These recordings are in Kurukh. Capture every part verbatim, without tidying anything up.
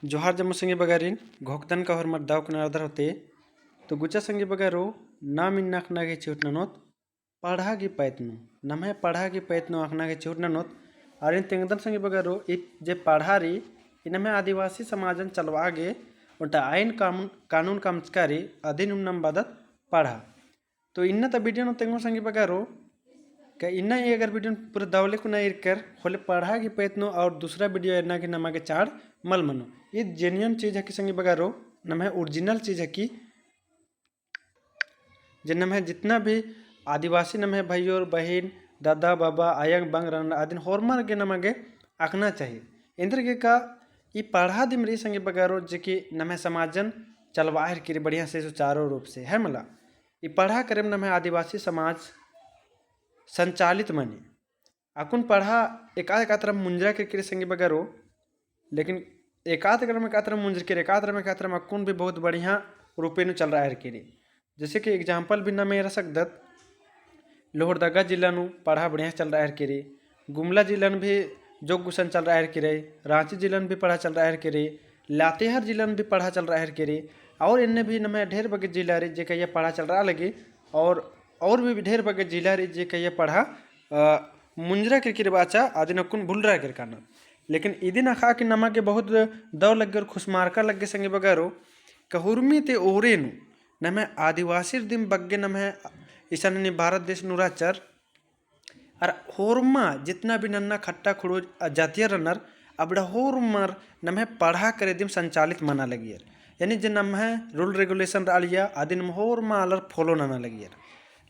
जोहार जम्मो संगी बगरिन, घोखदन का होरमर दव कुनारदर होते। तो गुचा संगी बगरो, नाम इन्ना अख़ना गे चिहुट ननोत, पड़हा गी पैत नू। नम्है पड़हा गी पैत नू अख़ना गे चिहुट ननोत। आरिन तेंगदन संगी बगरो, इत जे पड़हा रई, ई नम्है आदिवासी समाजन चलवा गे, ओन्टा आइन कामन-, कानून कमचका रई, अदिन उम नाम बअदत पड़हा। तो इन्ना ता video नू तेंगो संगी बगरो, का इन्ना ई अगर video नू पूरा दवले कुना ईरकर, होले पड़हा गी पैत नू और दूसरा video एरना गे नमा गे चाड़ मल मनो। ईद genuine चीज हकी संगी बगरो, नम्है original चीज हकी, जे नम्है जितना भी आदिवासी नम्है भइयोर, बहिन, दादा, बाबा, अयंग, बंग रअनर अदिन होरमर गे नमा गे अख़ना चाही। एन्देरगे का ई पड़हा दिम रई संगी बगरो, जे कि नम्है समाजन चलवा हेरकी रई बढ़िया से सुचारू रूप से, है मला। ई पड़हा करेम नम्है आदिवासी समाज संचालित मनी। अक्कुन पड़हा एका एका तरह मुंजरा केरकी रई संगी बगरो, लेकिन एका तरह में एका तरह मुंजरकी रई, एका तरह में एका तरह अक्कुन भी बहुत बढ़िया रूपे नू चलरआ हेरकी रई। जैसे कि example भी नाम एरा सकदत, लोहरदगा जिला नू पड़हा बढ़िया से चलरआ हेरकी रई, गुमला जिला नू भी जोक गुसन चलरआ हेरकी रई, राँची जिला नू भी पड़हा चलरआ हेरकी रई, लातेहार जिला नू भी पड़हा चलरआ हेरकी रई, और एन्ने भी नम्है ढेर बग्गे जिला रई जेका इय्या पड़हा चलरआ लगी, और, और भी ढेर बग्गे जिला रई जेका इय्या पड़हा, अ, मुंजरा केरकी रई बाचा, अदिन अक्कुन भुलरा केरका रअनर। लेकिन इदिन अख़ा कि नमा गे बहुत दव लग्गे और खुसमारका लग्गे संगी बगरो, का हुरमी ती ओरे नू नम्है आदिवासीर दिम बग्गे नम्है इसन हनी भारत देश नू रहचर, अरा होरमा जितना भी नन्ना खट्टा खुड़ो जातियर रअनर, अबड़ा होरमर नम्है पड़हा करे दिम संचालित मना लगियर। यानी जे नम्है rule regulation रआलिया, अदिन होरमा आलर follow नना लगियर।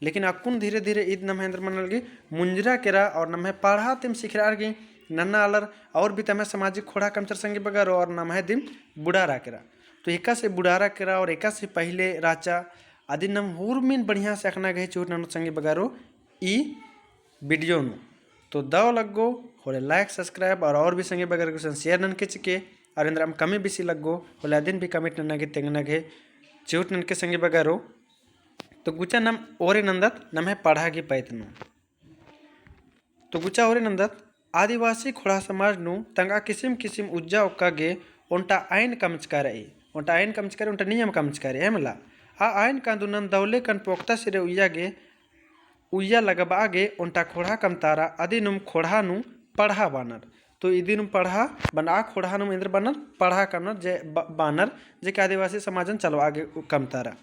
लेकिन अक्कुन धीरे धीरे ईद नम्है एन्देर मना लगी, मुंजरा केरा और नम्है पड़हा तिम सिखरआ लगी, नन्ना आलर और भी तम्है सामाजिक खोड़हा कमचर संगी बगरो और नम्है दिम बुड़ारा केरा। तो एकासे बुड़ारा केरा और एकासे पहिले रहचा, अदिन नाम हुरमिन बढ़िया से अख़ना गे चिहुट ननोत संगी बगरो ई video नू। तो दव लग्गो होले like, subscribe और, और भी संगी बगर गुसन share ननके चिके, और एन्देर अम्म कमी बेसी लग्गो होले अदिन भी comment नना गे तेंगना गे चिहुट ननके संगी बगरो। तो गुचा नाम ओरे नन्दत नम्है पड़हा गी पैत नू। तो गुचा ओरे नन्दत आदिवासी खोड़हा समाज नू तंगआ किसिम किसिम उज्जा ओक्का गे ओन्टा आइन कमचका रई, ओन्टा आइन कमचका रई, ओन्टा नियम कमचका रई, है मला। आ आइन कानूनन दवले कन पोक्ता सिरे उइया गे उइया लगबआ गे ओन्टा खोड़हा कमतारा अदिनुम खोड़हा नू पड़हा बानर। तो इदिनुम पड़हा बन आ खोड़हा नुम एन्देर बानर पड़हा कमनर जे ब-, बानर जे कि आदिवासी समाजन चलवा गे कमतारा।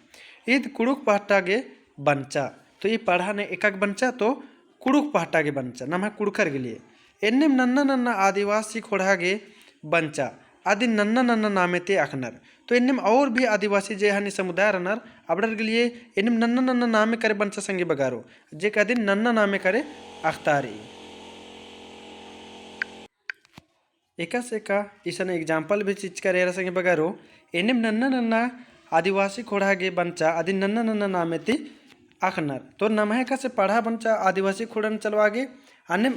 ईद कुँड़ुख़ पहटा गे बन्चा। तो ई पड़हा ने एका गे बन्चा तो कुँड़ुख़ पहटा गे बन्चा, नम्है कुँड़ुख़र गे लिए। एन्नेम नन्ना नन्ना आदिवासी खोड़हा गे बन्चा। अदिन नन्ना नन्ना नामे ती अख़नर। तो एन्नेम और भी आदिवासी जे हनी समुदाय रअनर, अबड़र गे लिए एन्नेम नन्ना नन्ना नामे करे बन्चा संगी बगरो, जे कि अदिन नन्ना नामे करे अख़तारी। एकासे का इसन example भी चिच्चका रई एरा संगी बगरो, एन्नेम नन्ना नन्ना आदिवासी खोड़हा गे बन्चा, अदिन नन्ना नन्ना नामे ती अख़नर। तो नम्है एकासे पड़हा बन्चा आदिवासी खोड़हन चलवा गे, अन्नेम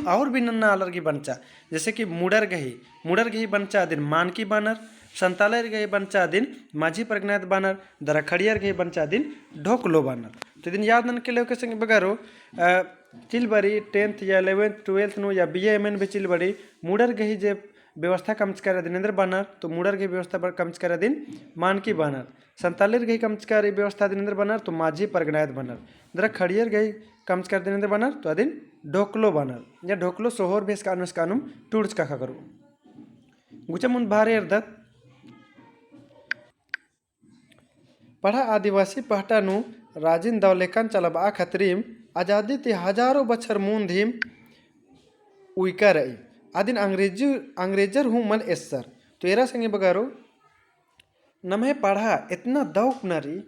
और भी नन्ना आलर गही बन्चा, जैसे कि मुड़र गही, मुड़र गही बन्चा अदिन मानकी बानर, संतालर गही बन्चा अदिन माझी परगनायत बानर, दरा खड़ियर गही बन्चा अदिन ढोकलो बानर। तो इदिन याद ननके लेवके संगी बगरो, अ, चिलबरी tenth या eleventh, twelfth नू या B A, M A नू भी चिलबरी मुड़र गही जे व्यवस्था कमचका रई अदिन एन्देर बानर, तो मुड़र गही व्यवस्था ब-, कमचका रई अदिन मानकी बानर। संतालर गही कमचका रई व्यवस्था अदिन एन्देर बानर, तो माझी परगनायत बानर। दरा खड़ियर गही कमचका रई अदिन एन्देर बानर, तो अदिन ढोकलो बानर। या ढोकलो सोहोर भी एसकानुम, एसकानुम टूड़चका ख़क्खरो। गुचा मुन्द बारे एरदत। पड़हा आदिवासी पहटा नू राजिन दवलेकन चलबआ खतरिम आजादी ती हजारों बछर मुन्द हिम उइका रई। अदिन अंग्रेजी, अंग्रेजर हूँ मल एस्सर। तो एरा संगी बगरो, नम्है पड़हा एतना दव कुना रई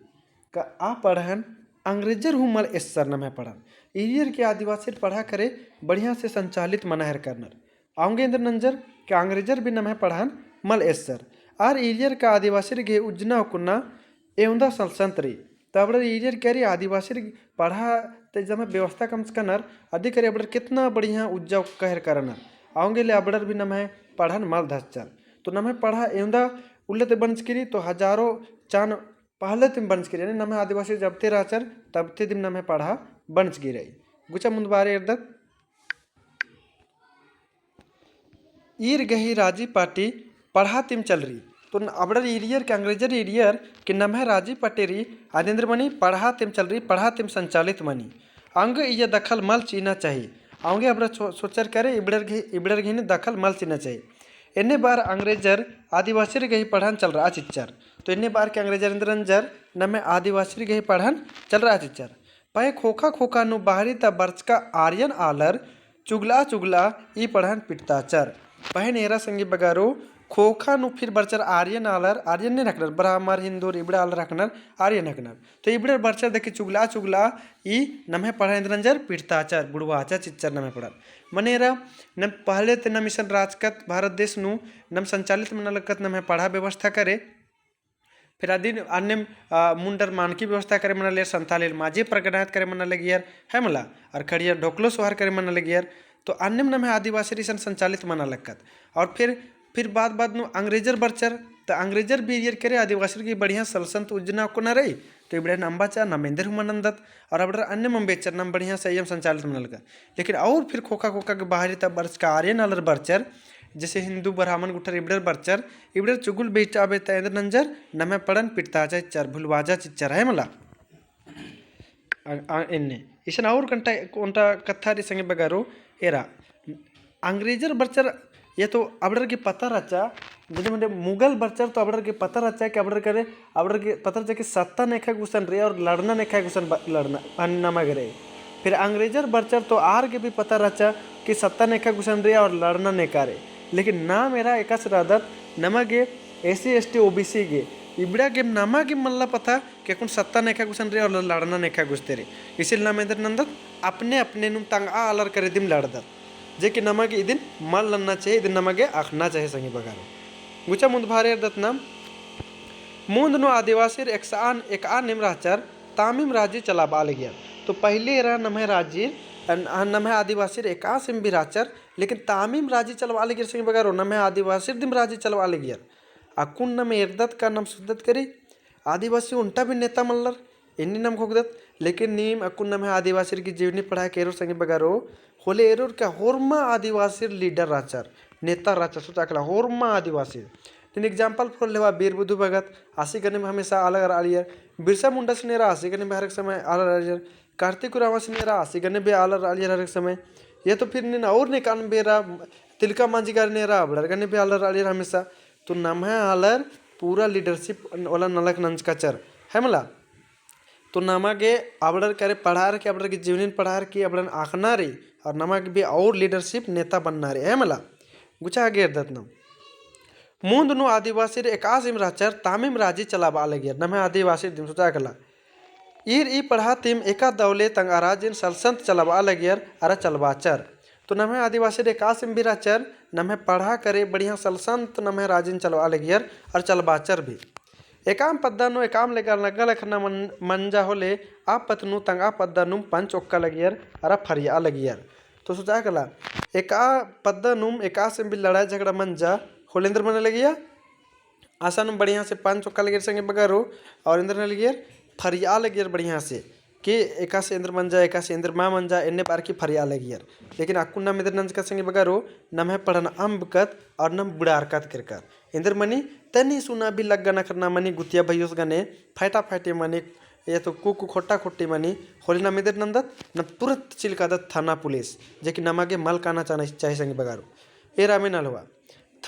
का आ पड़हन अंग्रेजर हूँ मल एस्सर नम्है पड़हन। ईरियर के आदिवासीर पड़हा करे बढ़िया से संचालित मना हेरका रअनर। औंगे एन्देर नंजर के अंग्रेजर भी नम्है पड़हन मल एस्सर। आर ईरियर का आदिवासीर गे उज्जना ओकुन्ना एवंदा सलसंत रई। तो अबड़र ईरियर के रई आदिवासीर पड़हा ते जम्मा व्यवस्था कमचका रअनर, अदी करे अबड़र केतना बढ़िया उज्जा ओक्का हेरका रअनर। औंगे ले अबड़र भी नम्है पड़हन मल धसचर। तो नम्है पड़हा एवंदा उल्ले ते बंचकी रई, तो हजारों चान पहले तिम बंचकी रई, यानी नम्है आदिवासी जब ते रहचर, तब ते दिम नम्है पड़हा बंचकी रई। गुचा मुन्द बारे एरदत। ईर गही राजी पाटी पड़हा तिम चलरी। तो अबड़र ईरियर के अंग्रेजर ईरियर के नम्है राजी पटेरी, अदिन एन्देर मनी पड़हा तिम चलरी, पड़हा तिम संचालित मनी। अंग इय्या दखल मल चिअना चाही। औंगे अबड़र सो-, सोचर करे इबड़र गही, इबड़र गही दखल मल चिअना चाही। एन्ने बार अंग्रेजर आदिवासिर गही पड़हन चलरआ चिच्चर। तो एन्ने बार के अंग्रेजर एन्देर नंजर नम्है आदिवासिर गही पड़हन चलरआ चिच्चर। पहें खोखा खोखा नू बहरी ता बरचका आर्यन आलर चुगला चुगला ई पड़हन पिटताचर। पहें एरा संगी बगारो खोखा नू फिर बरचर आर्यन आलर, आर्यन ने रखनर, ब्राह्मण, हिंदू, इबड़ा आलर रखनर, आर्यन रखनर। तो इबड़र बरचर देखी चुगला चुगला ई नम्है पड़हन एन्देर नंजर पिटताचर, बुड़वाचा चिच्चर नम्है पड़हन। मने एरा नम पहले ते नम इसन राजकत भारत देश नू नम संचालित मना लगकत नम्है पड़हा व्यवस्था करे। फिर अदिन अन्नेम, आ, मुंडर मानकी व्यवस्था करे मना लगियर, संथालीर माजी परगनात करे मना लगियर, है मला, और खड़िया ढोकलो सोहर करे मना लगियर, तो अन्नेम नम्है आदिवासिर इसन संचालित मना लगकत। और फिर, फिर बाद बाद नू अंग्रेजर बरचर, तो अंग्रेजर भी ईरियर करे आदिवासिर गही बढ़िया सलसंत उज्जना ओक्कना रई, तो इबड़े नम बाचा, नम एन्देर हूँ मनंदत, और अबड़र अन्नेम अम्बेचर नम बढ़िया से अइय्यम संचालित मना लगकत। लेकिन और फिर खोखा खोखा के बहरी ता बरचका आर्यन आलर बरचर, जैसे हिंदू ब्राह्मण गुट्ठर इबड़र बरचर, इबड़र चुगुल बेटा बेटा एन्देर नंजर नम्है पड़हन पिटताचा चिच्चर, भुलवाचा चिच्चर है मला। आ, आ, एन्ने। इसन और कंटा, ओन्टा कत्था रई संगी बगारो एरा। अंग्रेजर बरचर या तो अबड़र गे पता रहचा, जैसे मने मुगल बरचर तो अबड़र गे पता रहचा कि अबड़र करे, अबड़र गे पता रहचा कि सत्ता नेखा गुसन रई और लड़ना नेखा गुसन ब-, लड़ना, अन-, नमा गे रई। फिर अंग्रेजर बरचर तो आर गे भी पता रहचा कि सत्ता नेखा गुसन रई और लड़ना नेका रई। लेकिन नाम एरा एकासे रअदत, नमा गे SC, ST, OBC गे, इबड़ा गे नमा गे मल्ला पता कि अक्कुन सत्ता नेखा गुसन रई और लड़ना नेखा गुसते रई। इसीलिए नाम एन्देर नंदत, अपने अपने नुम तंगआ आलर करे दिम लड़दत। जे कि नमा गे इदिन मल नन्ना चाही, इदिन नमा गे अख़ना चाही संगी बगारो। गुचा मुन्द भारे एरदत नाम, मुन्द नू आदिवासिर एकसआन, एकआ निम रहचर, तामिम राजी चलाबआ लगियर। तो पहिले एरा नम्है राजीर, अन-, अन-, नम्है आदिवासिर एकासिम भी रहचर, लेकिन तामिम राजी चलाबआ लगियर संगी बगारो, नम्है आदिवासिर दिम राजी चलाबआ लगियर। अक्कुन नम एरदत का नम सुद्दत करी, आदिवासी ओन्टा भी नेता मल्लर, एन्ने नम घोखदत, लेकिन नीम अक्कुन नम्है आदिवासिर की जीवनी पढ़ा के एरोर संगी बगारो, होले एरोर का होरमा आदिवासिर leader रहचर, नेता रहचर, सोचा अकला होरमा आदिवासिर। नीन example फोर लेवा बीर बुधु भगत, आसी गने में हमेशा आलर आलियर, बिरसा मुंडा सिनेरा आसी गने में हर एक समय आलर आलियर, कार्तिक उराँव सिनेरा आसी गने भी आलर आलियर हर एक समय। ये तो फिर नीन और ने कान बेरा तिलका मांझी गारी नेरा अबड़र गने भी आलर आलियर हमेशा। तो नम्है आलर पूरा leadership वाला नलख नंजकाचर, है मला? तो नमा गे अबड़र करे पढ़ार की, अबड़र की जीवनीन पढ़ार की, अबड़न अख़ना रई, और नमा गे भी और leadership नेता बनना रई, है मला? गुचा आगे एरदत नम। मुन्द नू आदिवासिर एकासिम रहचर, तामिम राजी चलाबआ लगियर, नम्है आदिवासिर दिम सोचा अकला। ईर ई पड़हा तिम एका दौले तंगआ राजिन सलसंत चलाबआ लगियर अरा चलबाचर। तो नम्है आदिवासिर एकासिम भी रहचर, नम्है पड़हा करे बढ़िया सलसंत नम्है राजिन चलाबआ लगियर अरा चलबाचर भी। एकाम पद्दा नू एकाम लेगा नग्गा लखना मन-, मंजा होले, आ पद्दा नू तंगआ पद्दा नुम पंच ओक्का लगियर अरा फरिया लगियर। तो सोचा अकला, एका पद्दा नुम एकासिम भी लड़ाई झगड़ा मंजा होले एन्देर मना लगिया, आसानुम बढ़िया से पंच ओक्का लगियर संगी बगारो, और एन्देर मना लगियर, फरिया लगियर बढ़िया से, कि एकासे एन्देर मंजा, एकासे एन्देर मा मंजा, एन्ने बार की फरिया लगियर। लेकिन अक्कुन नाम एन्देर नंजकत संगी बगारो, नम्है पड़हन अम्बकत और नम बुड़ारकत केरकत। एन्देर मनी, तनी सुना भी लग्गा नखरना मनी गुतिया भइयोस गने, फायटा फायटे मनी, या तो कुकु खोट्टा खोट्टी मनी, होले नाम एन्देर नंदत, नम तुरंत चिलकादत थाना पुलिस, जे कि नमा गे मल काना चाना चाही संगी बगारो। एरा में नलवा।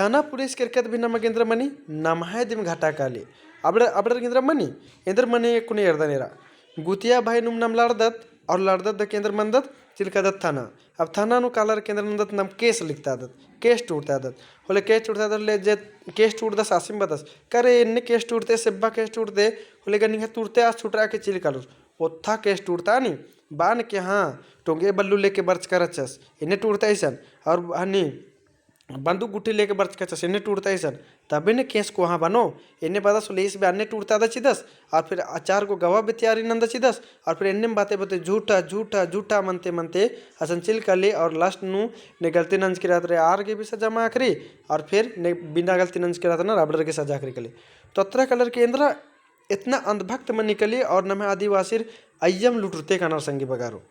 थाना पुलिस केरकत भी नमा गे एन्देर मनी, नम्है दिम घाटा काली। अबड़र, अबड़र गे एन्देर मनी, एन्देर मनी कुने एरदन एरा। गुतिया भाई नुम नाम लड़दत, और लड़दत दके एन्देर मंदत, चिलकादत थाना। अब थाना नू कालर के एन्देर मंदत नाम case लिखतादत, case टूड़तादत। होले case टूड़तादत ले जे case टूड़दस आसिम बदस। करे एन्ने case टूड़ते, सेब्बा case टूड़ते, होले गनिंग तुरते आस छुटरा के चिलकालुस। ओत्था case टूड़ता नी, बान के हाँ, टोंगे बल्लू लेके बरचका रहचस, एन्ने टूड़ता इसन। और हनी, बंदूक गुट्ठी लेके बरचका रहचस, एन्ने टूड़ता इसन। तबे ने case कोहाँ बनो, एन्ने बदस होले इस बे अन्ने टूड़तादत चिदस, और फिर आ चार गो गवाह बेतियारी नंदत चिदस, और फिर एन्ने बाते बाते झूठा, झूठा, झूठा मनते मनते असन चिलकाली, और last नू ने गलती नंजकी रहत रई आर गे भी सजा मा अख़री, और फिर ने बिना गलती नंजकी रहत ना अबड़र गे सजा अख़री काली। तो अतरा कालर के एन्देरा एतना अंधभक्त मनी काली और नम्है आदिवासिर अइय्यम लुटुरते कानर संगी बगारो।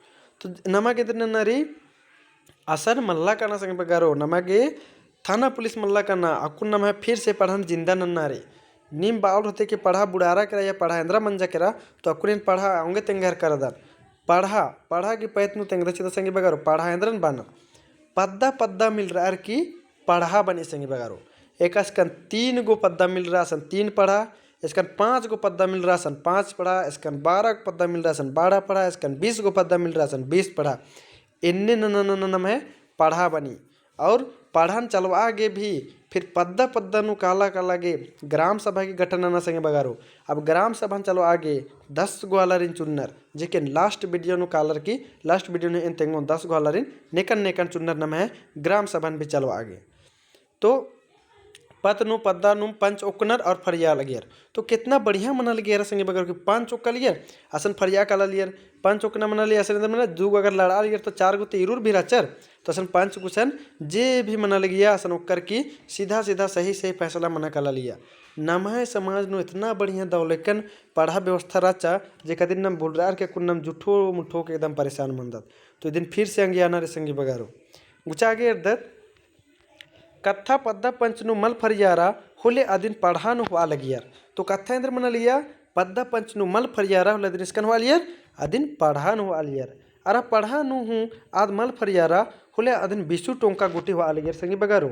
तो नमा गे एन्देर नन्ना रई असन मल्ला काना संगी बगारो, नमा गे थाना पुलिस मल्ला कना, अक्कुन नम्है फिर से पढ़न जिंदा नन्ना रे। नीम बाउल रहते कि पढ़ा बुड़ारा केरा या पढ़ा एन्दरा मंजा केरा, तो अक्कुन एन पढ़ा औंगे तेंगहर करदन। पढ़ा, पढ़ा की पैत नू तेंगदा चिता संगी बगारो, पढ़ा एन्दरन बाना। पद्दा पद्दा मिलरअर की पढ़ा बनी संगी बगारो। एका असकन तीन गो पद्दा मिलरआ असन तीन पढ़ा, एसकन पाँच गो पद्दा मिलरआ असन पाँच पढ़ा, एसकन बारह गो पद्दा मिलरआ असन बारह पढ़ा, एसकन बीस गो पद्दा मिलरआ असन बीस पढ़ा। एन्ने नन्ना नन्ना नम्है पढ़ा बनी। और पढ़न चलवा गे भी फिर पद्दा पद्दा नू काला काला गे ग्राम सभा की गठन नना संगी बगारो। अब ग्राम सभन चलवा गे दस गो आलारिन चुन्नर, जेकेन last video नू कालर की, last video नू एन तेंगोन दस गो आलारिन नेकन नेकन चुन्नर नम्है ग्राम सभन भी चलवा गे। तो पत नू पद्दा नू पंच ओक्कनर और फरिया लगियर। तो केतना बढ़िया मना लगियर संगी बगारो कि पंच ओक्का लगियर, असन फरिया काला लगियर, पंच ओक्कना मना लगियर, असन एन्दर मना दू गो अगर लड़आ लगियर तो चार गो तो इरुर भी रहचर, तो असन पंच गुसन जे भी मना लगिया, असन ओक्कर की सीधा सीधा सही सही फैसला मना काला लगिया। नम्है समाज नू एतना बढ़िया दौलेकन पढ़ा व्यवस्था रहचा, जे कदिन नम भुलरअर की अक्कुन नम जुठो मुठो के एकदम परेशान मनदत। तो इदिन फिर से अंगियाना रे संगी बगारो। गुचा गे एरदत, कत्था पद्दा पंच नू मल फरियारा होले अदिन पढ़ा नू होआ लगियर। तो कत्था एन्दर मना लगिया, पद्दा पंच नू मल फरियारा होले अदिन एसकन होआ लगियर, अदिन पढ़ा नू होआ लगियर। अरा पढ़ा नू हूँ आद मल फरियारा होले अदिन बिसु टोंका गुटी होआ लगियर संगी बगारो।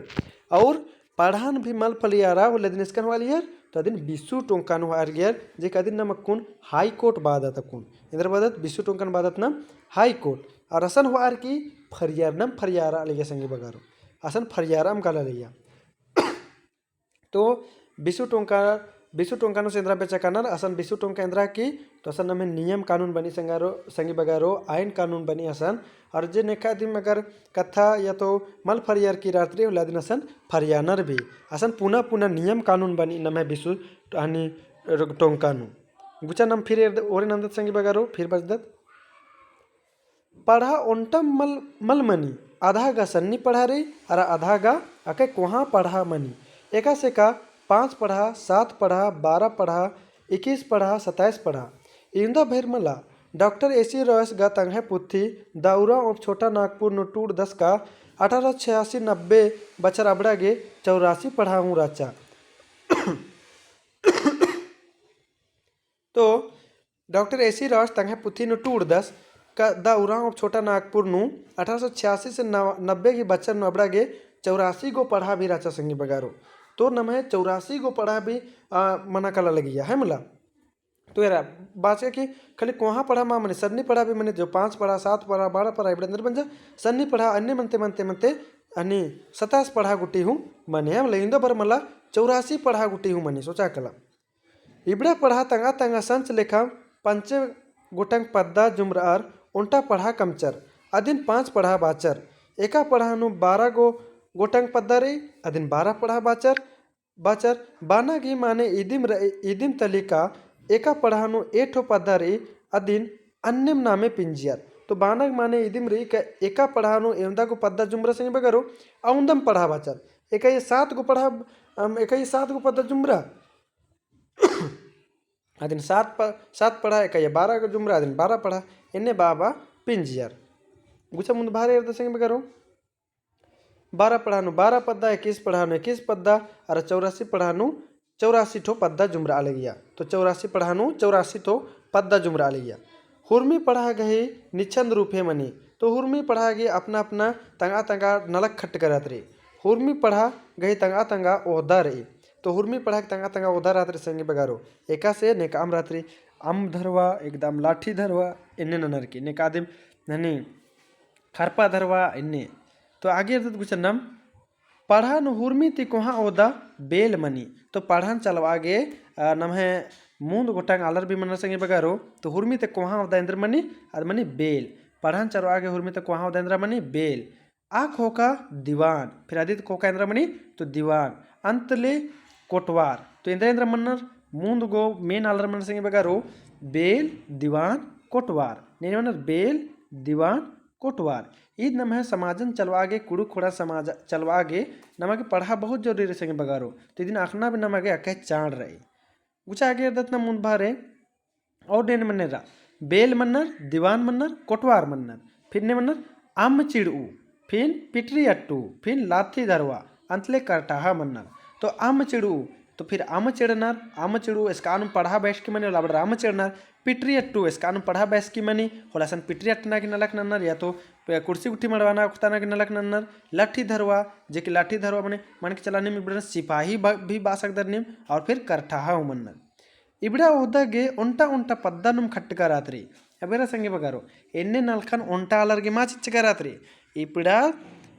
और पढ़न भी मल फरियारा होले अदिन एसकन होआ लगियर, तो अदिन बिसु टोंका नू होआ लगियर, जेका अदिन नम अक्कुन high court बादत अक्कुन। एन्दर बादत बिसु टोंका नू बादत नम high court। और असन होअर की फरियारनम फरियारा लगिया संगी बगारो। असन फरियारम काला लगिया। तो बिसु टोंका, बिसु टोंका नू से एन्दरा बेचा कानर, असन बिसु टोंका एन्दरा की, तो असन नम्है नियम कानून बनी संगारो, संगी बगारो, आइन कानून बनी असन। और जे नेखा दिम अगर कत्था या तो मल फरियार की रात्री होले अदिन असन फरियानर भी। असन पुना पुना नियम कानून बनी नम्है बिसु हनी टोंका नू। गुचा नम फिर एरद-, ओरे नंदत संगी बगारो, फिर बजदत। पढ़ा ओन्टम मल, मल मनी, आधा गा सन्नी पढ़ा रई, अरा आधा गा अकय कोहाँ पढ़ा मनी। एकासे का पाँच पढ़ा, सात पढ़ा, बारह पढ़ा, इक्कीस पढ़ा, सत्ताईस पढ़ा। इवंदा भइर मला, डॉक्टर एसी रॉयस गा तंग्है पुथी, The Ura of Chhota Nagpur नू टूड़दस का अठारह सौ छियासी नब्बे बछर अबड़ा गे चौरासी पढ़ा हूँ रहचा। तो डॉक्टर एसी रॉयस तंग्है पुथी नू टूड़दस का The Ura of Chhota Nagpur नू अठारह सौ छियासी से नव-, नब्बे की बछर नू अबड़ा गे चौरासी गो पढ़ा भी रहचा संगी बगारो। तो नम्है चौरासी गो पढ़ा भी, आ, मना काला लगिया है मला। तो एरा बाचका कि खाली कोहाँ पढ़ा मा मनी, सन्नी पढ़ा भी मनी, जो पाँच पढ़ा, सात पढ़ा, बारह पढ़ा, इबड़ा एन्दर मंजा, सन्नी पढ़ा अन्ने मनते, मनते, मनते, हनी सत्ताईस पढ़ा गुटी हूँ मनी, है मला, इवंदा भर मला चौरासी पढ़ा गुटी हूँ मनी, सोचा काला। इबड़ा पढ़ा तंगआ तंगआ संच लेखा पंचे गोटंग पद्दा जुमरअर ओन्टा पढ़ा कमचर, अदिन पाँच पढ़ा बाचर। एका पढ़ा नू बारह गो गोटंग पद्दा रई, अदिन बारह पढ़ा बाचर, बाचर। बाना गी माने इदिम रई, इदिम तली का एका पढ़ा नू एठो पद्दा रई, अदिन अन्नेम नामे पिंजियर। तो बाना गी माने इदिम रई का एका पढ़ा नू एवंदा गो पद्दा जुमरा संगी बगारो, अवंदम पढ़ा बाचर। एका ये सात गो पढ़ा, अम, एका ये सात गो पद्दा जुमरा। अदिन सात प-, सात पढ़ा, एका ये बारह गो जुमरा, अदिन बारह पढ़ा, एन्ने बाबा पिंजियर। गुचा मुन्द भारे एरदत संगी बगारो। बारह पढ़ा नू बारह पद्दा, इक्कीस पढ़ा नू इक्कीस पद्दा, अरा चौरासी पढ़ा नू चौरासी ठो पद्दा जुमरा लगिया। तो चौरासी पढ़ा नू चौरासी ठो पद्दा जुमरा लगिया। हुरमी पढ़ा गही निछंद रूपे मनी। तो हुरमी पढ़ा गे अपना अपना तंगआ तंगआ नलख खट्ट करत रई। हुरमी पढ़ा गही तंगआ तंगआ ओहदा रई। तो हुरमी पढ़ा गे तंगआ तंगआ ओहदा रहत रई संगी बगारो। एकासे नेका अम्म रहत रई, अम्म धरवा, एकदम लाठी धरवा, एन्ने ननर की। नेका दिम ननी खरपा धरवा, एन्ने। तो आगे एरदत गुचन नम, पढ़ा नू हुरमी ती कोहाँ ओहदा बेल मनी। तो पढ़न चलवा गे, अ, नम्है मुन्द गोटंग आलर भी मनर संगी बगारो। तो हुरमी ती कोहाँ ओहदा एन्दर मनी, अद मनी बेल। पढ़न चलवा गे हुरमी ती कोहाँ ओहदा एन्दरा मनी बेल। आ ख़ोख़ा दीवान, फिर अदी ती ख़ोख़ा एन्दरा मनी, तो दीवान। अंत ले कोटवार। तो एन्दरा एन्दरा मनर, मुन्द गो main आलर मनर संगी बगारो, बेल, दीवान, कोटवार। ने मनर बेल, दीवान, कोटवार। ईद नम्है समाजन चलवा गे, कुँड़ुख़ ख़ोंड़हा समाज चलवा गे, नमा गे पढ़ा बहुत जरूरी रई संगी बगारो। तो इदिन अख़ना भी नमा गे अकय चाड़ रई। गुचा आगे एरदत नम मुन्द भारे, और ने मनर, बेल मनर, दीवान मनर, कोटवार मनर, फिर ने मनर अम्म चिड़ऊ, फिर पिटरी अट्टू, फिर लाठी धरवा, अंतले करटाहा मन्नर। तो अम्म चिड़ू, तो फिर अम्म चिड़नर, अम्म चिड़ू एसकान पड़हा बैसकी मनी, होले अबड़र अम्म चिड़नर, पिटरी अट्टू एसकान पड़हा बैसकी मनी, होले असन पिटरी अट्टना की नलख नन्नर, या तो कुर्सी गुट्ठी मड़वाना ओक्ताना की नलख नन्नर, लट्ठी धरवा, जे कि लट्ठी धरवा मने, मने के चला नीम इबड़न सिपाही ब-, भी बआ सकदर नीम, और फिर करटाहा हूँ मन्नर। इबड़ा ओहदा गे ओन्टा ओन्टा पद्दा नुम खट्टका रअदरी। अब एरा संगी बगारो, एन्ने नलखन ओन्टा आलर गे मा चिच्चका रअदरी। इबड़ा,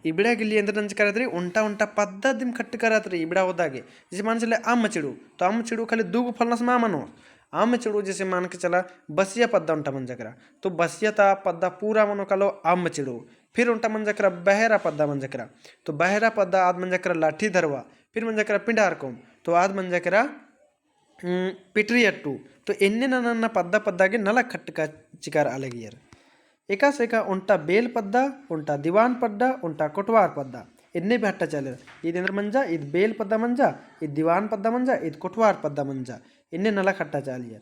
इबड़ा गे लिए एन्देर नंजका रअदरी, ओन्टा ओन्टा पद्दा दिम खट्टका रअदरी, इबड़ा ओहदा गे। जैसे मान चले अम्म चिड़ू, तो अम्म चिड़ू खाली दू गो फलनस मा मनो। अम्म चिड़ू जैसे मान के चला बसिया पद्दा ओन्टा मंजा केरा, तो बसिया ता पद्दा पूरा मनो कालो अम्म चिड़ू। फिर ओन्टा मंजा केरा बहरा पद्दा मंजा केरा, तो बहरा पद्दा आद मंजा केरा लट्ठी धरवा, फिर मंजा केरा पिंडारकोम, तो आद मंजा केरा उम, पिटरी अट्टू। तो एन्ने नन्ना नन्ना पद्दा पद्दा गे नलख खट्टका चिकर अलगियर। एकासे एका ओन्टा बेल पद्दा, ओन्टा दीवान पद्दा, ओन्टा कोटवार पद्दा। एन्ने भी हट्टा चालियर। ईद एन्देर मंजा, ईद बेल पद्दा मंजा, ईद दीवान पद्दा मंजा, ईद कोटवार पद्दा मंजा। एन्ने नलख हट्टा चालियर।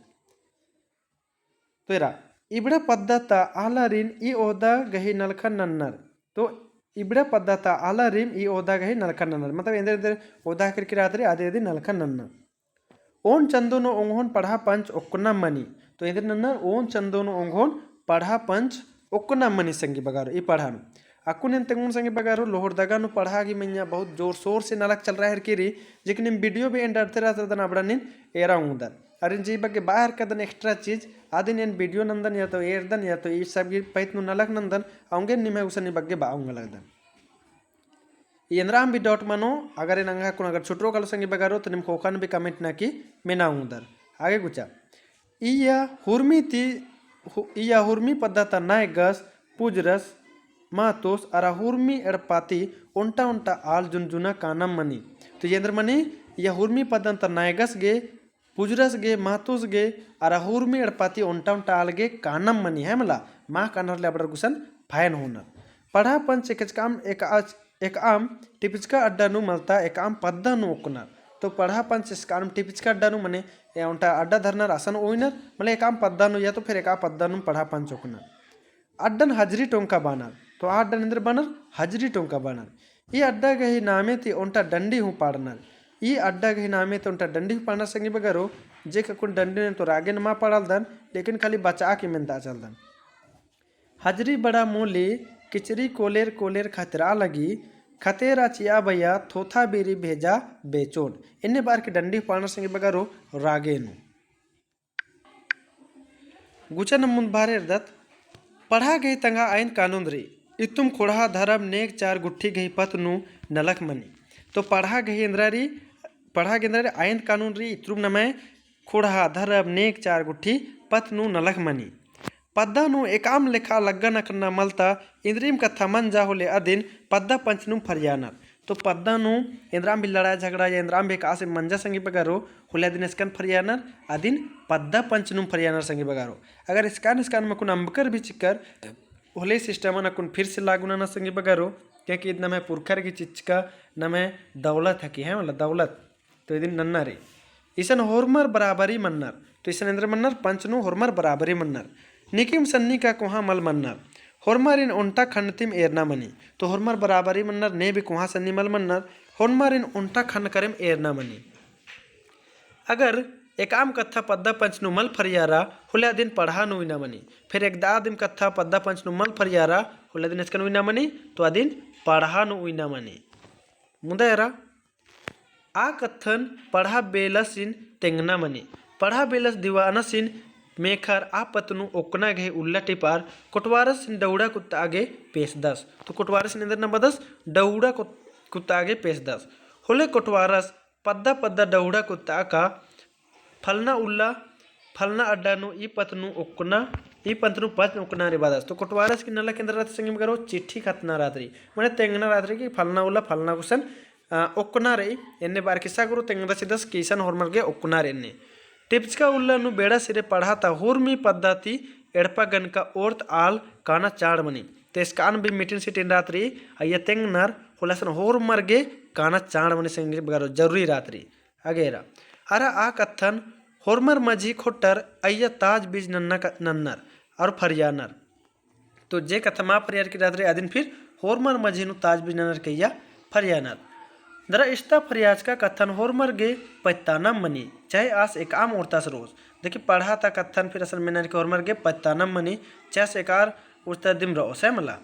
तो एरा, इबड़ा पद्दा ता आलारिन ई ओहदा गही नलखन नन्नर। तो इबड़ा पद्दा ता आलारिन ई ओहदा गही नलखन नन्नर। मतलब एन्देर एन्देर ओहदा केरकी रअदरी आदि आदि नलखन नन्नर। ओन चंदो नू ओंगोन पड़हा पंच ओक्कना मनी। तो एन्देर नन्नर ओन चंदो नू ओंगोन पड़हा पंच ओक्कना मनी संगी बगारो, ई पड़हा नू। अक्कुन एन तेंगोन संगी बगारो, लोहरदगा नू पड़हा गही मइय्याँ बहुत जोर शोर से नलख चलरआ हेरकी रई, जेकिन नीम video भी एन डरते रहते दन अबड़ा नीन एरा ओंगदर। अरिन जे बग्गे बआ हेरकदन extra चीज, आदिन एन video नन्दन या तो एरदन या तो ई सब गही पइत नू नलख नन्दन, औंगे निम्है गुसन ई बग्गे बआ ओंगा लगदन। ई एन्द्राम भी doubt मनो, अगर एन अंगहा कुन अगर छुटरो कालो संगी बगारो, तो नीम ख़ोख़ा नू भी comment नना की मेना ओंगदर। आगे गुचा। इया हुरमी ती, हु-, इया हुरमी पद्दा ता नायगस, पुजरस, महतोस, अरा हुरमी एड़पा ती ओन्टा ओन्टा आल जुनजुना कानम मनी। तो एन्देर मनी, इया हुरमी पद्दा ता नायगस गे, पुजरस गे, महतोस गे, अरा हुरमी एड़पा ती ओन्टा ओन्टा आल गे कानम मनी है मला, मा कानर ले अबड़र गुसन फायन होनर। पड़हा पंच एकचकाम एक आच-, एकअम टिपचका अड्डा नू मलता एकअम पद्दा नू ओक्कनर। तो पड़हा पंच एकअम टिपचका अड्डा नू मने ए ओन्टा अड्डा धरनर असन ओइनर, मले एकअम पद्दा नू या तो फिर एकअम पद्दा नू पड़हा पंच ओक्कनर। अड्डन हजरी टोंका बानर। तो आ अड्डन एन्देर बानर, हजरी टोंका बानर। ई अड्डा गही नामे ती ओन्टा डंडी हूँ पाड़नर। ई अड्डा गही नामे ती ओन्टा डंडी हूँ पाड़नर संगी बगारो, जे ककुन डंडी ने तो रागेन मा पाड़ालदन, लेकिन खाली बचा के मेन्ता चलदन। हजरी बड़ा मोली, किचरी कोलेर कोलेर खतरा लगी, खतेरा चिया बया, थोथा बीरी भेजा बेचोन। एन्ने बार के डंडी पाड़नर संगी बगारो रागे नू। गुचा नम मुन्द बारे एरदत, पड़हा गही तंगआ आइन कानून रई, इत्तुम खोड़हा धरम नेग चार गुट्ठी गही पत्त नू नलख मनी। तो पड़हा गही एन्द्रा रई, पड़हा गही एन्द्रा रई आइन कानून रई, इत्तुम नम्है खोड़हा धरम नेग चार गुट्ठी पत्त नू नलख मनी। पद्दा नू एकअम लेखा लग्गन अखना मलता, इन्द्रिम कत्था मंजा होले अदिन पद्दा पंच नू फरियानर। तो पद्दा नू एन्द्राम भी लड़ाई झगड़ा या एन्द्राम भी एकासे मंजा संगी बगारो, होले अदिन एसकन फरियानर, अदिन पद्दा पंच नू फरियानर संगी बगारो। अगर एसकन एसकन मकुन अम्बकर भी चिक्कर, होले system अक्कुन फिर से लागू नना संगी बगारो, क्योंकि इद नम्है पुरखर गही चिच्चका नम्है दौलत हकी है, मतलब दौलत। तो इदिन नन्ना रई। इसन होरमर बराबरी मन्नर। तो इसन एन्देर मन्नर, पंच नू होरमर बराबरी मन्नर। निकिम सन्नी का कोहाँ मल मन्नर। होरमारिन ओन्टा खन्नतिम एरना मनी। तो होरमर बराबरी मन्नर, ने भी कोहाँ सन्नी मल मन्नर। होरमारिन ओन्टा खन्न करेम एरना मनी। अगर एकअम कत्था पद्दा पंच नू मल फरियारा, होले अदिन पड़हा नू उइना मनी। फिर एकदा अदिम कत्था पद्दा पंच नू मल फरियारा, होले अदिन एसकन उइना मनी, तो अदिन पड़हा नू उइना मनी। मुदा एरा आ कत्थन पड़हा बेलसिन तेंगना मनी। पड़हा बेलस दीवानसिन मेखर आ पत्त नू ओक्कना गही उल्ला टिपार कोटवारसिन डौड़ा कुत्ता गे पेसदस। तो कोटवारसिन एन्देर नम्बदस डौड़ा कुत-, कुत्ता गे पेसदस। होले कोटवारस पद्दा पद्दा डौड़ा कुत्ता का फलना उल्ला, फलना अड्डा नू ई पत्त नू ओक्कना, ई पत्त नू पंच ओक्कना रई बअदस। तो कोटवारस की नलख एन्देर रअदस संगी बगारो चिट्ठी खतना रअदस रई। मने तेंगना रअदस रई कि फलना उल्ला फलना गुसन, अ, ओक्कना रई। एन्ने बार किस्सा गुरु तेंगदस चिदस कि इसन होरमर गे ओक्कना रई एन्ने। टिपचका उल्ला नू बेड़ा सिरे पड़हा ता होरमी पद्दा ती एड़पा गनका ओर्त आल काना चाड़ मनी। तो एसकान भी meeting सीटिंग रअदस रई, अइय्या तेंगनर होले असन होरमर गे काना चाड़ मनी संगी बगारो जरूरी रअदस रई। अगेरा। अरा आ कत्थन होरमर मझी खोट्टर अइय्या ताज बीज नन्ना क-, नन्नर और फरियानर। तो जे कत्था मा फरियारकी रअदस रई अदिन फिर होरमर मझी नू ताज बीज नन्नर के अइय्या फरियानर। दरा इस्ता फरियाचका कत्थन होरमर गे पत्तानम मनी, चाहे आस एकअम ओर्तास रओस। देखी पड़हा ता कत्थन फिर असन मेनर की होरमर गे पत्तानम मनी, चाहे आस एकार ओर्ता दिम रओस है मला।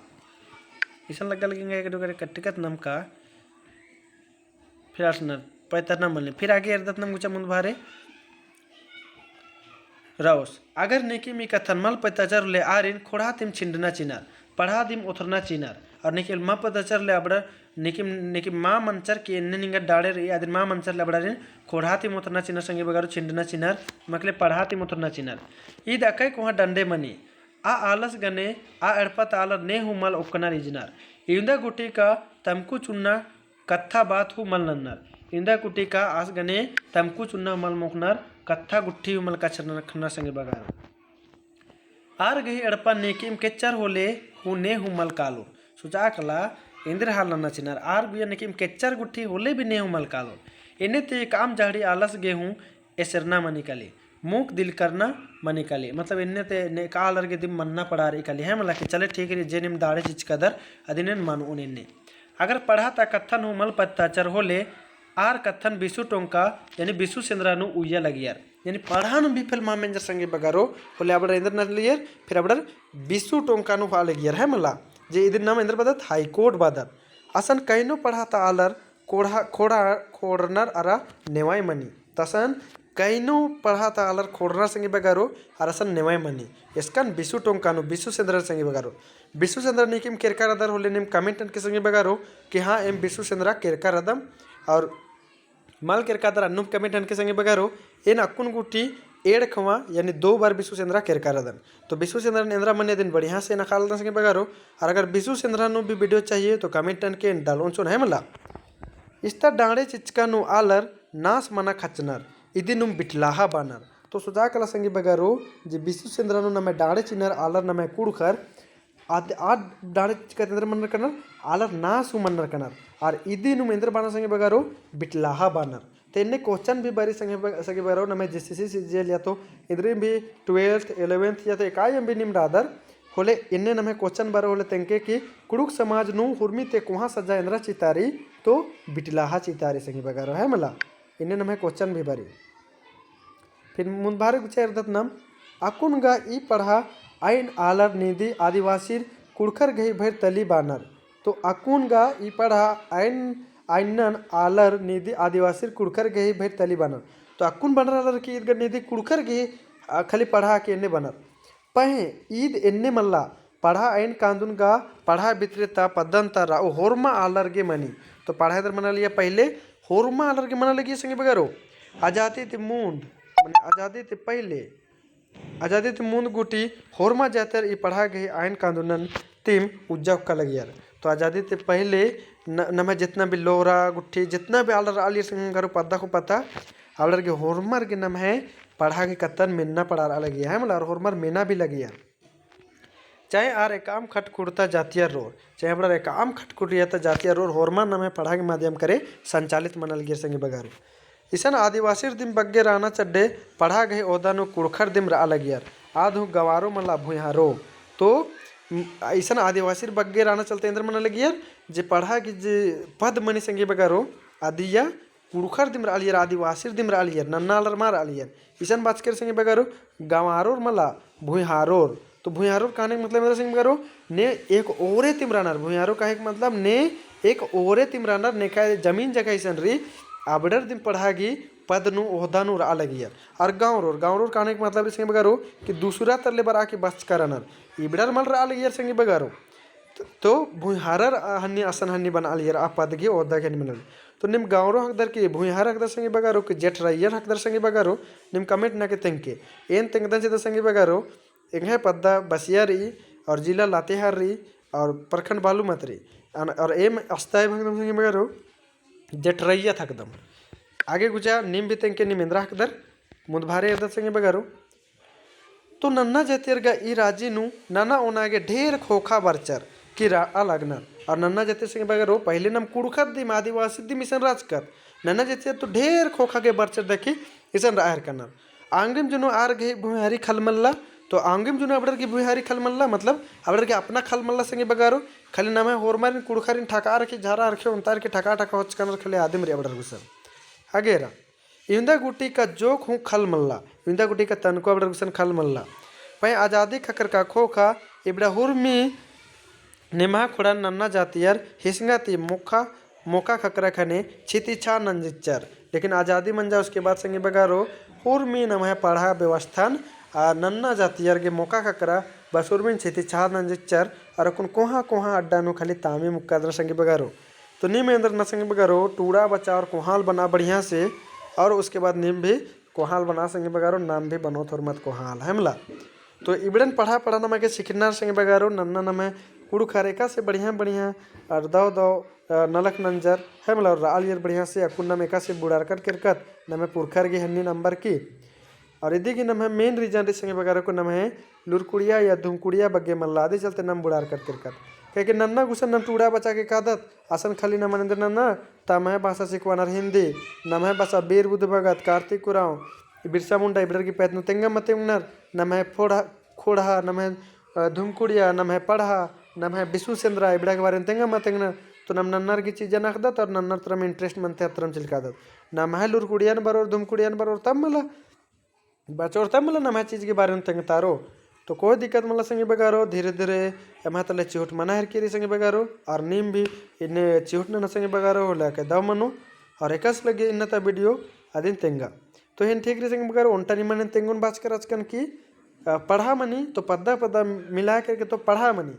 इसन लग्गा लगी एंगा एक डोकरे कट्टिकत नम का फिर आसनर पत्तानम मनी। फिर आगे एरदत नम गुचा मुन्द भारे रओस। अगर नेकिम ई कत्थन मल पत्ताचर होले आरिन खोड़हा तिम छिंडना चिनर, पड़हा दिम ओथरना चिनर। और नेकिम मा पत्ताचर होले अबड़ा नेकिम, नेकिम मा मनचर कि एन्ने निंगा डाड़े रई, अदिन मा मनचर होले अबड़ारिन खोड़हा तिम ओथरना चिनर संगी बगारो, छिंडना चिनर, मकले पड़हा तिम ओथरना चिनर। ईद अकय कोहाँ डंडे मनी। आ आलस गने, आ एड़पा ता आलर ने हूँ मल ओक्कनर इजनर। इवंदा गुट्ठी का तमकु चुन्ना कत्था बात हूँ मल नन्नर। इवंदा गुट्ठी का आस गने तमकु चुन्ना हूँ मल मोख़नर, कत्था गुट्ठी हूँ मल कछनर खन्नर संगी बगारो। आर गही एड़पा नेकिम केच्चर होले हूँ ने हूँ मल कालोर। सुजा कला एन्देर हाल नन्ना चिनर, आर गुया नेकिम केच्चर गुट्ठी होले भी ने हूँ मल कालोर। एन्ने ते एकअम जहड़ी आलस गे हूँ एसेरना मनी काली, मूक दिल करना मनी काली। मतलब एन्ने ते नेका आलर गे दिम मन्ना पड़ारई काली, है मला कि चले ठीक रई, जे निम दाड़े चिचकदर अदिन एन मनओन एन्ने। अगर पड़हा ता कत्थन हूँ मल पत्ताचर होले आर कत्थन बिसु टोंका यानी बिसु सेंदरा नू उइया लगियर। यानी पड़हा नू भी फेल मा मेंजर संगी बगारो होले अबड़र एन्देर नना लगियर, फिर अबड़र बिसु टोंका नू होआ लगियर है मला। जे इदिन नाम एन्देर बअदत, हाईकोर्ट बअदत। असन कइनो पड़हा ता आलर खोड़हा, खोड़ा, खोड़रनर अरा नेवाई मनी। तसन कइनो पड़हा ता आलर खोड़रनर संगी बगारो, अरा असन नेवाई मनी। एसकन बिसु टोंका नू, बिसु सेंदरन संगी बगारो। बिसु सेंदरन नेकिम केरका रअदर होले निम comment ननके संगी बगारो कि हाँ, एम बिसु सेंदरा केरका रअदम। और मल केरकादर अन्नुम comment ननके संगी बगारो। एन अक्कुन गुट्ठी एंड़ खवा यानी दो बार बिसु सेंदरा केरका रअदन। तो बिसु सेंदरन एन्देरा मनी अदिन बढ़िया से एन अख़ालदन संगी बगारो। और अगर बिसु सेंदरा नू भी video चाहिए तो comment ननके, एन डालोन चोन है मला। इस्ता डाँड़े चिचका नू आलर नास मना खचनर, इदिनुम बिटलाहा बानर। तो सुजा कला संगी बगारो, जे बिसु सेंदरा नू नम्है डाँड़े चिनर आलर नम्है कुँड़ुख़र, आद-, आद डाँड़े चिचका ता एन्देर मनर कनर, आलर नास हूँ मनर कनर। आर इदिनुम एन्देर बानर संगी बगारो, बिटलाहा बानर। ते एन्ने question भी बरी संगी ब-, संगी बगारो, नम्है JCC CGL या तो इन्द्रिम भी twelfth, eleventh या तो एकायम भी निम रअदर, होले एन्ने नम्है question बरो होले तेंगके कि कुँड़ुख़ समाज नू हुरमी ते कोहाँ सजा एन्देरा चितारी, तो बिटलाहा चितारी संगी बगारो है मला। एन्ने नम्है question भी बरी। फिर मुन्द भारे गुचा एरदत नम, अक्कुन गा ई पड़हा आइन आलर नीदी आदिवासिर कुँड़ुख़र गही भइर तली बानर। तो अक्कुन गा ई पड़हा आइन, आइनन आलर नीदी आदिवासिर कुँड़ुख़र गही भइर तली बानर। तो अक्कुन बनर आलर की ईद गा नीदी कुँड़ुख़र गही, आ, खली पड़हा की एन्ने बनर। पहें ईद एन्ने मल्ला, पड़हा आइन कांदुन गा पड़हा भितरे ता पद्दन ता रओ होरमा आलर गे मनी। तो पड़हा एन्देर मना लगिया पहिले, होरमा आलर गे मना लगिया संगी बगारो। आजादी ती मुन्द, मने आजादी ती पहिले, आजादी ती मुन्द गुट्ठी होरमा जातर ई पड़हा गही आइन कांदुनन तिम उज्जा ओक्का लगियर। तो आजादी ती पहिले न-, नम्है जितना भी लोरा गुट्ठी, जितना भी आलर आलियर संगी बगारो पद्दा को पता, आलर गे होरमर गे नम्है पड़हा गही कत्थन मेन्ना पड़ारआ लगिया है मला, और होरमर मेना भी लगियर। चाहे आर एकअम खटकुड़ता जातियर रोर, चाहे अबड़र एकअम खटकुड़िया ता जातियर रोर, होरमर नम्है पड़हा गही माध्यम करे संचालित मना लगियर संगी बगारो। इसन आदिवासिर दिम बग्गे राना चड्डे पड़हा गही ओहदा नू कुँड़ुख़र दिम रआ लगियर, आद हूँ गंवारो मला भुइँहारो। तो, म, इसन आदिवासिर बग्गे राना चलते एन्देर मना लगियर, जे पड़हा गही जे पद मनी संगी बगारो, अदिया कुँड़ुख़र दिम रआलियर, आदिवासिर दिम रआलियर, नन्ना आलर मा रआलियर। इसन बाचकर संगी बगारो, गंवारोर मला, भुइँहारोर। तो भुइँहारोर कहने का मतलब एन्देर संगी बगारो, ने एक ओरे तिम रअनर। भुइँहारोर कहे का मतलब ने एक ओरे तिम रअनर, नेका जमीन जगह इसन रई, अबड़र दिम पड़हा गही पद नू, ओहदा नू रआ लगियर। और गंवारोर, गंवारोर कहने का मतलब रई संगी बगारो कि दूसरा तरले बरआ की बचका रअनर। इबड़र मल रआ लगियर संगी बगारो। तो, तो भुइँहारर हन्नी असन हन्नी बनालियर, आ पद गही ओहदा गही हन्नी बनालियर। तो नीम गंवारो हकदर कि भुइँहार हकदर संगी बगारो कि जेठरइयर हकदर संगी बगारो, नीम comment ननके तेंगके। एन तेंगदन चिदन संगी बगारो, एंग्है पद्दा बसिया रई, और जिला लातेहार रई, और प्रखंड बालूमत रई। अन-, और एम अस्तय भगदम संगी बगारो, जेठरइया हकदम। आगे गुचा नीम भी तेंगके नीम एन्देरा हकदर, मुन्द भारे एरदत संगी बगारो। तो नन्ना जातियर गा ई राजी नू नना ओना गे ढेर खोखा बरचर की रआ लगनर। और नन्ना जातियर संगी बगारो पहिले नम कुँड़ुख़र दिम आदिवासी दिम इसन रहचकर। नन्ना जातियर तो ढेर खोखा गे बरचर दखी इसन रआ हेलरकनर। आंगरिम जुनू आर गही भुइँहारी खल मल्ला, तो आंगिम जुना अबड़र की भुइहारी खल मल्ला, मतलब अबड़र की अपना खल मल्ला संगी बगारो, खाली नम्है होरमारिन कुँड़ुख़ारिन ठका रखे, झरा रखे, ओन्ता रखे ठका ठका होचकनर खाली आदिम रई अबड़र गुसन। अगेरा इवंदा गूटी का जोंख़ हूँ खल मल्ला, इवंदा गूटी का तनको अबड़र गुसन खल मल्ला। पहें आजादी ख़क्खरका ख़ोख़ा इबड़ा हुरमी निम्हा ख़ोंड़हा नन्ना जातियर हिसंगा ती मोख़ा मोख़ा ख़क्खरा ख़ने छितिछा नंजिच्चर। लेकिन आजादी मंजा उसके बाद संगी बगारो हुरमी नम्है पड़हा व्यवस्थान आ नन्ना जातियर गे मोख़ा ख़क्खरा बस हुरमिन छितिछा नंजिच्चर। और अक्कुन कोहाँ कोहाँ अड्डा नू खाली तामी मुक्कादर संगी बगारो। तो नीम एन्देर ना संगी बगारो टूड़ा बचा और कोहाल बना बढ़िया से। और उसके बाद नीम भी कोहाल बना संगी बगारो, नाम भी बनो थोर मत कोहाल, है मला। तो इबड़न पड़हा पड़हा नमा गे सिखनर संगी बगारो, नन्ना नम्है कुँड़ुख़र एकासे बढ़िया बढ़िया और दव दव, अ, नलख नंजर, है मला, और रआलियर बढ़िया से अक्कुन नम एकासे बुड़ारकत केरकत, नम्है पुरखर गे हन्नी नंबर की। और इदी गे नम्है main reason रई संगी बगारो को नम्है लुरकुड़िया या धुमकुड़िया बग्गे मल्ला, अदी चलते नम बुड़ारकत केरकत। काहे कि नन्ना गुसन नम टूड़ा बचा गे कादत, असन खाली नमन एन्देर नन्ना, तम्है भाषा सिखवानर हिन्दी, नम्है भाषा बीर बुध भगत, कार्तिक उराँव, बिरसा मुंडा इबड़र की पैत नू तेंगा मते उंगनर, नम्है फोड़ा, खोड़हा, नम्है, अ, धुमकुड़िया, नम्है पड़हा, नम्है बिसु सेंदरा, इबड़ा के बारे में तेंगा मते उंगनर, तो नम नन्नर की चीजन अख़दत और नन्नर तरम interest मनते अतरम चिलकादत। नम्है लुरकुड़ियन बरोर, धुमकुड़ियन बरोर तब मला बचोर तब मला नम्है चीज के बारे में तेंगतारो। तो कोई दिक्कत मला संगी बगारो, धीरे धीरे एम्है तले चिहुट मना हेरकी रई संगी बगारो, और नीम भी इन्ने चिहुट नना संगी बगारो, होले के दव मनो, और एकासे लग्गी इन्ना ता video अदिन तेंगा। तो एन ठीक रई संगी बगारो, ओन्टा निमन एन तेंगोन बाचकर अचकन की, अ, पड़हा मनी, तो पद्दा पद्दा मिला करके तो पड़हा मनी।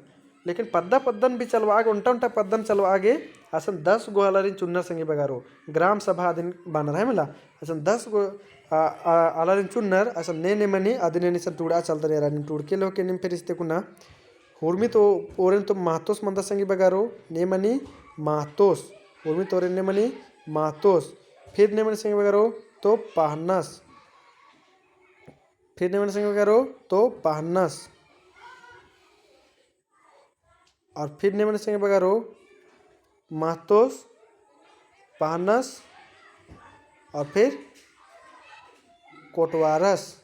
लेकिन पद्दा पद्दन भी चलवा गे, ओन्टा ओन्टा पद्दन चलवा गे, असन दस गो आलारिन चुन्नर संगी बगारो, ग्राम सभा अदिन बअनर है मला, असन दस गो, आ, आ, आलारिन चुन्नर, असन ने ने मनी, अदिन एन इसन टूड़ा चलदर एरा, नीम टूड़के लेहो के नीम फिर इस्ते कुना, हुरमी तो ओरेन तो महतोस मंदस संगी बगारो, ने मनी महतोस, हुरमी तो ओरेन ने मनी महतोस, फिर ने मनी संगी बगारो तो पहनस, फिर ने मनी संगी बगारो तो पहनस। और फिर ने मनी संगी बगारो, महतोस, पहनस, और फिर कोटवारस।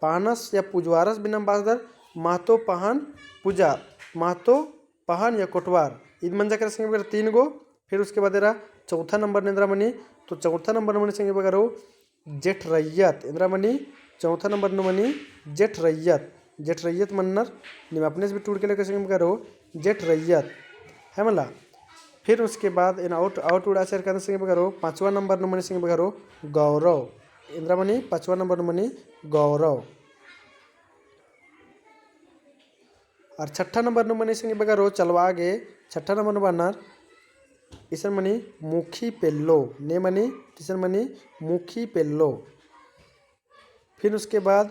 पहनस या पुजवारस भी नाम बाचदर, महतो, पहन, पुजार, महतो, पहन या कोटवार। ईद मंजा केरा संगी बगारो तीन गो। फिर उसके बाद एरा चौथा नंबर नू एन्दरा मनी, तो चौथा नंबर नू मनी संगी बगारो, जेठ रैयत, एन्दरा मनी, चौथा नंबर नू मनी जेठ रैयत। जेठ रैयत मन्नर, नीम अपने से भी टूड़के लेहो के संगी बगारो, जेठ रैयत, है मला। फिर उसके बाद एन आउट, आउट उड़ा चेर कादन संगी बगारो, पाँचवा नंबर नू मनी संगी बगारो, गौरव। एन्दरा मनी, पाँचवा नंबर नू मनी गौरव। और छठा नंबर नू मनी संगी बगारो चलवा गे, छठा नंबर नू बअनर, इसन मनी मुखी पेल्लो, ने मनी, इसन मनी मुखी पेल्लो। फिर उसके बाद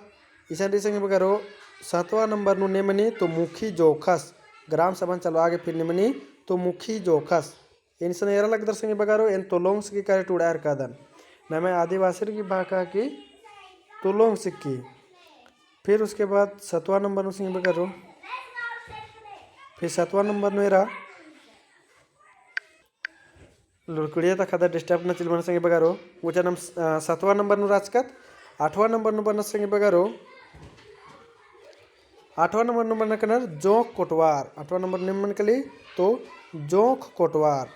इसन रई संगी बगारो, सातवाँ नंबर नू ने मनी तो मुखी जोखस, ग्राम सभन चलवा गे फिर ने मनी तो मुखी जोखस। एन इसन एरा लगदर संगी बगारो, एन तोलोंग सिक्की करे टूड़ा एरकादन। नम्है आदिवासिर की भाखा की तोलोंग सिक्की। फिर उसके बाद सतवा नंबर नू संगी बगारो, फिर सतवा नंबर नू एरा लुरकुड़िया ता ख़द्दर disturb ना चिलमन संगी बगारो। गुचा नम, अ, सतवा नंबर नू राचकत, आठवा नंबर नू बअनर संगी बगारो। आठवा नंबर नू बअनर कनर जोंख कोटवार। आठवा नंबर नू मनी कली तो जोंख कोटवार।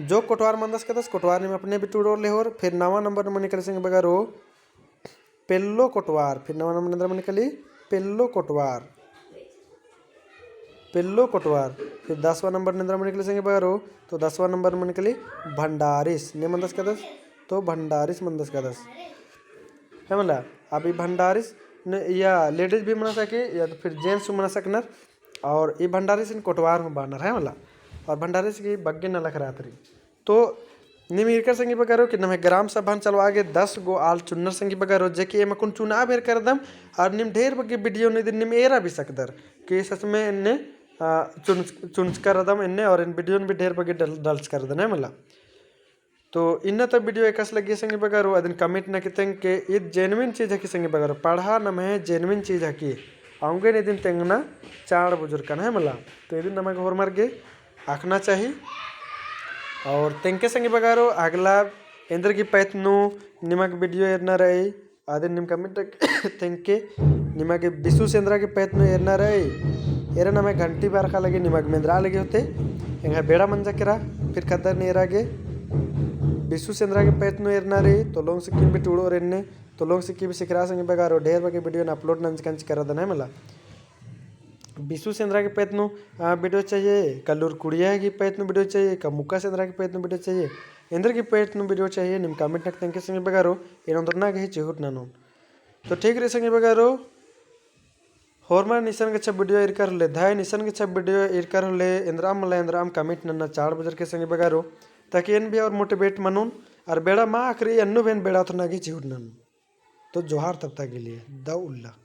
जोंख कोटवार मंदस कदस, कोटवार नीम अपने भी टूड़ोर लेहोर। फिर नवा नंबर नू मनी कली संगी बगारो पेल्लो कोटवार। फिर नवा नंबर नू एन्दरा मनी कली पेल्लो कोटवार। पेल्लो कोटवार। फिर दसवा नंबर नू एन्दरा मनी कली संगी बगारो, तो दसवा नंबर नू मनी कली भंडारिस। ने मंदस कदस, तो भंडारिस मंदस कदस। है मला, अब ई भंडारिस न, या ladies भी मना सके, या तो फिर gents भी मना सकनर। और ई भंडारिसिन कोटवार हूँ बअनर, है मला। और भंडारिस की बग्गे नलख रअदर। तो नीम ईरकर संगी बगारो कि नम्है ग्राम सभान चलवा गे दस गो आल चुन्नर संगी बगारो, जे कि एम अक्कुन चुनाव एरकर रअदम, और नीम ढेर बग्गे video नू इदिन नीम एरा भी सकदर कि सच में एन्ने, अ, चुन-, चुनचकर रअदम एन्ने, और एन video नू भी ढेर बग्गे डल-, डलचकर रअदन, है मला। तो इन्ना ता video एकासे लग्गी संगी बगारो, अदिन comment नना की तेंगके, ईद genuine चीज हकी संगी बगारो, पड़हा नम्है genuine चीज हकी, औंगे ने इदिन तेंगना चाड़ बुजुर्गन, है मला। तो इदिन नमा गे होरमर गे अख़ना चाही। और तेंगके संगी बगारो, अगला एन्देर की पैत नू निमा गे video एरना रई, आदिन नीम comment नक तेंगके। निमा गे बिसुस एन्दरा की पैत नू एरना रई, एरा नम्है घंटी बरखा लगी निमा गे मेंदरा लगी होते। एंग्है बेड़ा मंजा केरा, फिर ख़द्दर नू एरा गे। बिसुस एन्दरा की पैत नू एरना रई, तो लोंग सिक्किम भी टूड़ो रेन्ने, तो लोंग सिक्किम भी सिखरा संगी बगारो, ढेर बग्गे video न upload नंजकंज करदन है मला। बिसुस एन्दरा की पैत नू, आ, video चाहिए, का लूरकुड़िया की पैत नू video चाहिए, का मुक्कास एन्दरा की पैत नू video चाहिए, एन्देर की पैत नू video चाहिए, नीम comment नक तेंगके संगी बगारो, एन ओन्दरना गे ही चिहुट ननोन। तो ठीक रई संगी बगारो, होरमर इसन गेच्छा video ईरकर होले, धाय इसन गेच्छा video ईरकर होले, एन्दरा मला एन्दरा comment नन्ना चाड़ बजरके संगी बगारो, ताकि एन भी और motivate मनोन, और बेड़ा मा अख़री अन्नु भी एन बेड़ा ओथरना गे ही चिहुट ननोन। तो जोहार तब तक के लिए, दव उल्ला।